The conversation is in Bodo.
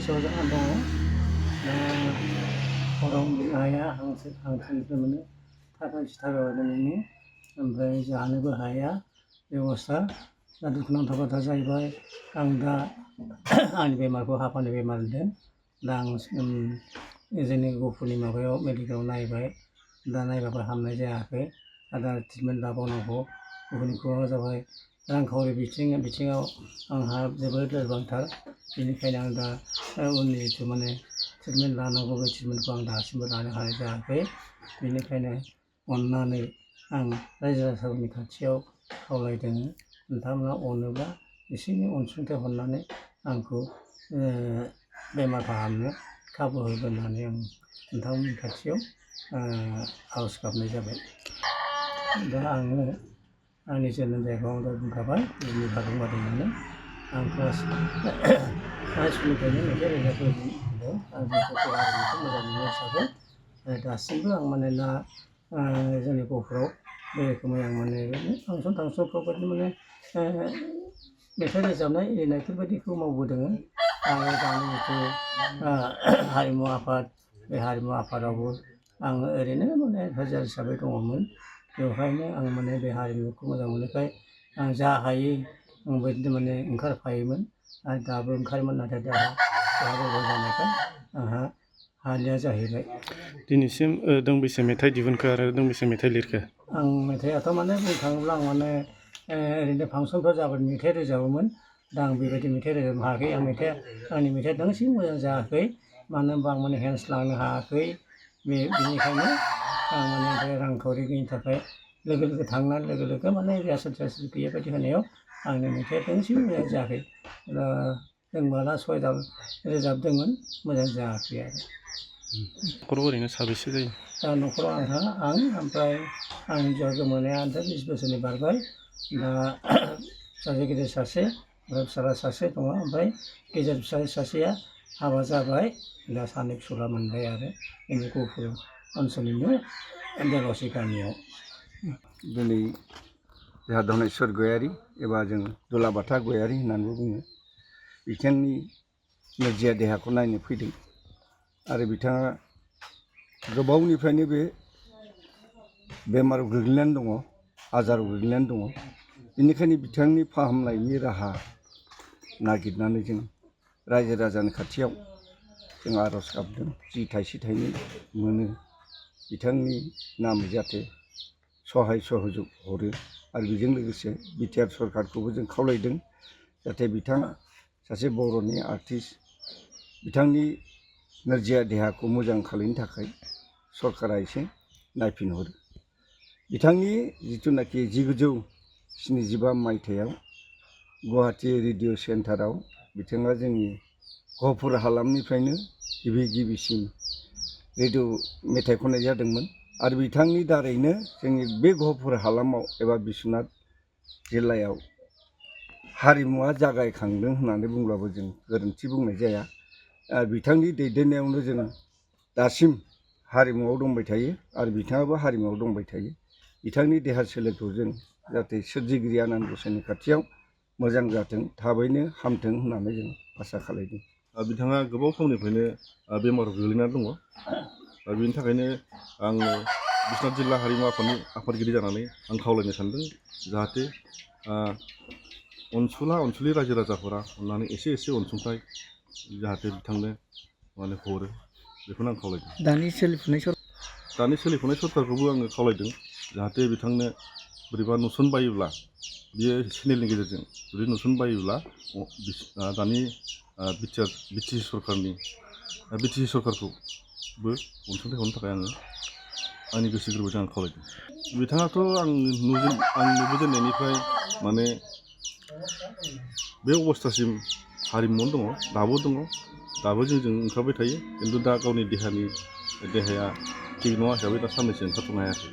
गोसोआव जाना दङ। हराव उन्दुनो हाया, हांथुनिफ्राय मोनो थाखा मोनो, ओमफ्राय जानोबो हाया बेबस्था। दा दुखुनांथाव बाथ्रा जाहैबाय आं दा आंनि बेमारखौ हापानि बेमार होनदों। दा आं जोंनि गहपुरनि माबायाव मेडिकेलाव नायबाय, दा नायबाबो हामनाय जायाखै। दा ट्रिटमेन्ट लाबावनांगौ। गुबुन खौराङा जाबाय रांखावरि बिथिङाव आंहा जोबोद लोरबांथार। बेनिखायनो आं दा उननि जिथु माने ट्रिटमेन्ट लानांगौ बे ट्रिटमेन्टखौ आं दासिमबो लानो हानाय जायाखै। बेनिखायनो अननानै आं रायजो राजाफोरनि खाथियाव खावलायदों, नोंथांमोना अनोब्ला एसे एनै अनसुंथाइ हरनानै आंखौ बेमार फाहामनो खाबु होगोन होननानै आं नोंथांमोननि खाथियाव आर'ज गाबनाय जाबाय। दा आङो आंनि जोनोम जायगाखौ आं दा बुंखाबाय, बिजनि बादों होननानै। आं क्लास स्कुलनिफ्रायनो मेथाइ रोजाबबोदों। आं जोंनि हारिमुखौ मोजां मोनो हिसाबै दासिमबो आं माने दा जोंनि गहपुराव बे रोखोमै आं माने फांसन थांसनफ्राव बायदि माने मेथाइ रोजाबनाय एरिनायफोरबायदिखौ मावबोदों। आरो दानि जिथु हारिमु आफाद, बे हारिमु आफादावबो आङो ओरैनो माने एडभाइजार हिसाबै दङमोन। बेवहायनो आं माने बे हारिमुखौ मोजां मोननायखाय आं जा हायो आं बिदिनो माने ओंखारफायोमोन आरो दाबो ओंखारोमोन। नाथाय दा देहा जानायखाय आंहा हालिया जाहैबाय। दिनैसिम दोंबेसे मेथाइ दिहुनखो आरो दोंबेसे मेथाइ लिरखो? आं मेथाइआथ' माने बुंनो थाङोब्ला आं माने ओरैनो फांसनफ्राव जाबा मेथाइ रोजाबोमोन। दा आं बेबायदि मेथाइ रोजाबनो हायाखै। आंनि मेथाइआ दोंसेबो मोजां जायाखै। मानो होनबा आं माने हेन्स लांनो हायाखै। बेनिखायनो आं माने ओमफ्राय रांखावरि गैयिनि थाखाय लोगो थांनाय लोगो लोगो माने रिहार्सेल गैया बायदि होनायाव आंनि मेथाइआ दोंसेबो मोजां जायाखै। दोंबाला 6 दाल रोजाबदोंमोन, मोजां जायाखै आरो। न'खराव ओरैनो साबेसे जायो? दा न'खराव आं ओमफ्राय आंनि हिन्जावा गोमानाया 20 बोसोरनि बारबाय। दा फिसाजो गिदिर सासे, ओमफ्राय फिसाला सासे दङ। ओमफ्राय गेजेर फिसाजो सासेया हाबा जाबाय। दा 2 फिसौला मोनबाय आरो जोंनि गहपुर ओनसोलनिनो देल'सि गामियाव। दिनै जोंहा धनेस्वर गयारि एबा जों दुलाबाथा गयारि होननानैबो बुङो। बिथांनि नोरजिया देहाखौ नायनो फैदों आरो बिथाङा गोबावनिफ्रायनो बे बेमाराव गोग्लैनानै दङ, आजाराव गोग्लैनानै दङ। बेनिखायनो बिथांनि फाहामनायनि राहा नागिरनानै जों रायजो राजानि खाथियाव जों आर'ज गाबदों। जि थाइसे थाइनै मोनो बिथांनि नामै जाहाथे सहाय सहजुग हरो। आरो बेजों लोगोसे बिटिआर सरकारखौबो जों खावलायदों जाहाथे बिथाङा सासे बर'नि आर्टिस्ट, बिथांनि नोरजिया देहाखौ मोजां खालामनो थाखाय सरकारा एसे नायफिनहरो। बिथांनि जिथुनाखि 1975 मायथाइयाव गुवाहाटि रेडिअ' सेन्टाराव बिथाङा जोंनि गहपुर हालामनिफ्रायनो गिबिसिन रेडिअ' मेथाइ खननाय जादोंमोन। आरो बिथांनि दारैनो जोंनि बे गहपुर हालामाव एबा बिश्वनाथ जिल्लायाव हारिमुवा जागायखांदों होननानै बुंब्लाबो जों गोरोन्थि बुंनाय जाया। बिथांनि दैदेननायावनो जों दासिम हारिमुआव दंबाय थायो आरो बिथाङाबो हारिमुआव दंबाय थायो। बिथांनि देहा सोलेरखौ जों जाहाथे सोरजिगिरि आनान गसाइनि खाथियाव मोजां जाथों, थाबैनो हामथों होननानै जों आसा खालामदों। बिथाङा गोबाव समनिफ्रायनो बेमाराव गोग्लैनानै दङ। बेनि थाखायनो आङो बिश्वनाथ जिल्ला हारिमु आफादनि आफादगिरि जानानै आं खावलायनो सानदों जाहाथे अनसुलि रायजो राजाफोरा अननानै एसे अनसुंथाइ जाहाथे बिथांनो माने हरो, बेखौनो आं खावलायदों। दानि सोलिफुनाय सरकारखौबो आङो खावलायदों जाहाथे बिथांनो बोरैबा नुसनबायोब्ला बियो चेनेलनि गेजेरजों जुदि नुसनबायोब्ला दानि बिटिसि सरकारखौबो अनसुंथाइ हरनो थाखाय आङो आंनि गोसो गोरबोजों आं खावलायदों। बिथाङाथ' आं नुबोजेननायनिफ्राय माने बे अबस्थासिम हारिमुआवनो दङ, दाबो जोंजों ओंखारबाय थायो। खिन्थु दा गावनि देहाया थिग नङा हिसाबै दा साननैसो ओंखारथ'नो हायाखै।